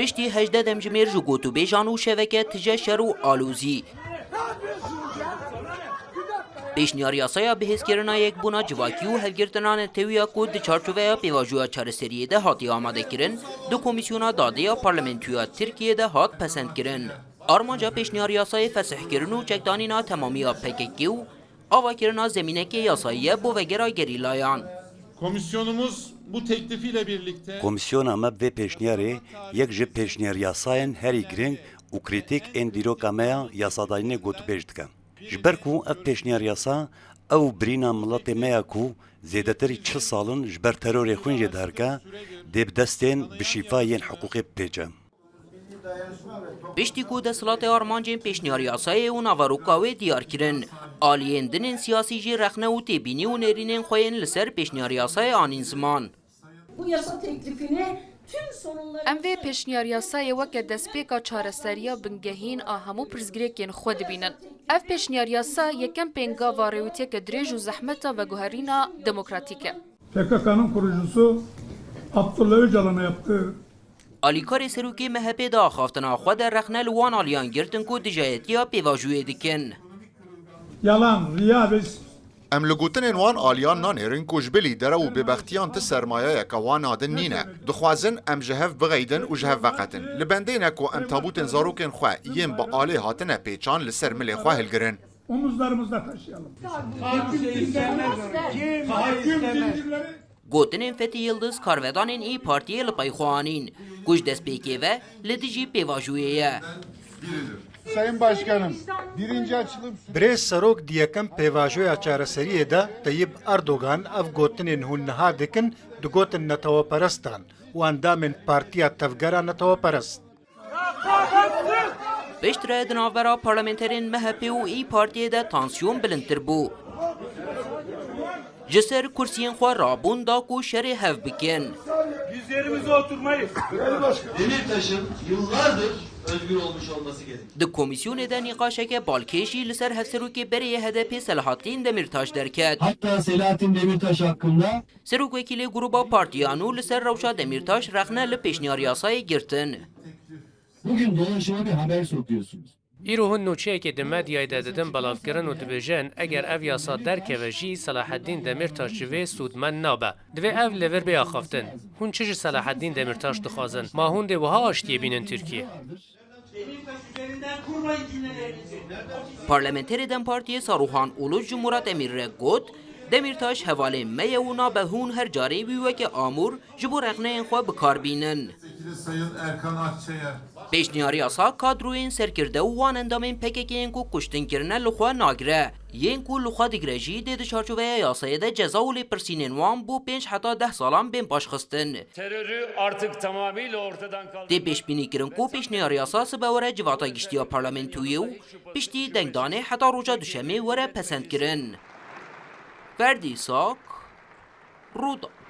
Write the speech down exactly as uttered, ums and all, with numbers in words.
Piştî hejdeh demjimêr ji gotûbêjan û şeveke tije şer û alozî, pêşniyar yasaya bihêzkirina yekbûna civakî û hilgirtina netewî ya ku di çarçoveya pêvajoya çareseriyê de hatiye amadekirin, di Komîsyona Dadê ya Parlamentoya Tirkiyê de hat pesendkirin. Armanca pêşniyar yasayê fesihkirin û çekdanîna temamî ya P K K û avakirina zemînekê yasayî ye bo vegera gerîlayan. Komisyonumuz bu teklifiyle birlikte Komîsyona me bi vê pêşniyarê yek ji pêşniyar yasayên herî girîng û krîtîk ên dîroka me ya yasadayînê gotûbêj dike. Ji ber ku ev pêşniyar yasa ew birîna miletê me ya ku zêdetirî çil sal in ji ber terorê xwîn jê diherike, dê bi destên bi şîfa yên hiqûqê bipêçe. Piştî ku desthilatê armancên pêşniyar yasayê û naveroka wê diyar kirin, aliyên din ên siyasî jî rexne û têbînî û nêrînên xwe yên li ser pêşniyar yasayê anîn ziman. Bu yasa teklifini tüm sorunları Em vê pêşniyar yasayê weke destpêka çareseriya bingehîn a hemû pirsgirêkên xwe dibînin. Ev pêşniyar yasa yekem pêngava rêwîtiyeke dirêj û zehmeta veguherîna demokratîk e. P K K'nın kurucusu Abdullah Öcalan'a yaptığı Alîkarê serokê M H P di axaftina xwe de rexne li wan aliyan girtin ku dijayetiya pêvajoyê dikin. Yalan, riya ve Em li gotinên wan aliyan nanêrin ku ji bilî derew û bêbextiyan ti sermayeyeke wan a din nîne. Dixwazin em ji hev bixeydin û ji hev veqetin. Li bendê ne ku em tabûtên zarokên xwe yên bi alê hatine pêçan li ser milê xwe hilgirin. Omuzlarımızda taşıyalım. Tahakküm zincirleri Gotinên Fethi Yildiz karvedanên İYİ Partiyê li pey xwe anîn, ku ji destpêkê ve li dijî pêvajoyê ye. Sayın Başkanım, birinci açılım Birêz Serok di yekem pêvajoya çareseriyê de Tayyip Erdogan ev gotinên hûn niha dikin digotin neteweperestan û endamên Partiya Tevgera Neteweperest. Piştre di navbera parlamenterên M H P û İYİ Partiyê de tansiyon bilindtir bû. Ji ser kursiyên xwe rabûn da ku şerê hev bikin. Biz yerimize oturmayız. Demirtaş'ın yıllardır özgür olmuş olması gerekir. Di komîsyonê de nîqaşeke balkêş jî li ser hevserokê berê yê H D P Selahattin Demirtaş derket. Hatta Selahattin Demirtaş hakkında Serokwekîlê Gruba Partiyan û li ser rewşa Demîrtaş rexne li pêşniyar yasayê girtin. Bugün dolaşıma bir haber sokuyorsunuz. Îro hûn nûçeyekê di medyayê de didin belavkirin û dibêjin, eger ev yasa derkeve jî, Selaheddîn Demîrtaş ji vê sûdmend nabe. Divê ev li vir bê axaftin. Hûn çi ji Selaheddîn Demîrtaş dixwazin? Ma hûn dê wiha aştiyê bînin Tirkiyê? Parlamenterê DEM Partiyê Saruhan Uluç ji Murat Emîr re got, Demîrtaş hevalê me ye û nabe hûn her carê wî weke amûr ji bo rexneyên xwe bi kar bînin. Milletvekili Sayın Erkan Akçay'a Pêşniyar yasa kadroyên serkirde û wan endamên P K K'yên ku kuştin kirine li xwe nagire. Yên ku li xwe digire jî dê di çarçoveya yasayê de ceza û lêpirsînên wan bo pênc heta deh salan bên paşxistin. Terörü artık tamamıyla ortadan kaldırmak Tê pêşbînî kirin ku pêşniyar yasa sibe were civata giştî ya parlamentoyê û piştî dengdanê heta roja duşemê were pesendkirin. Ferdî Sak, Rûdawê.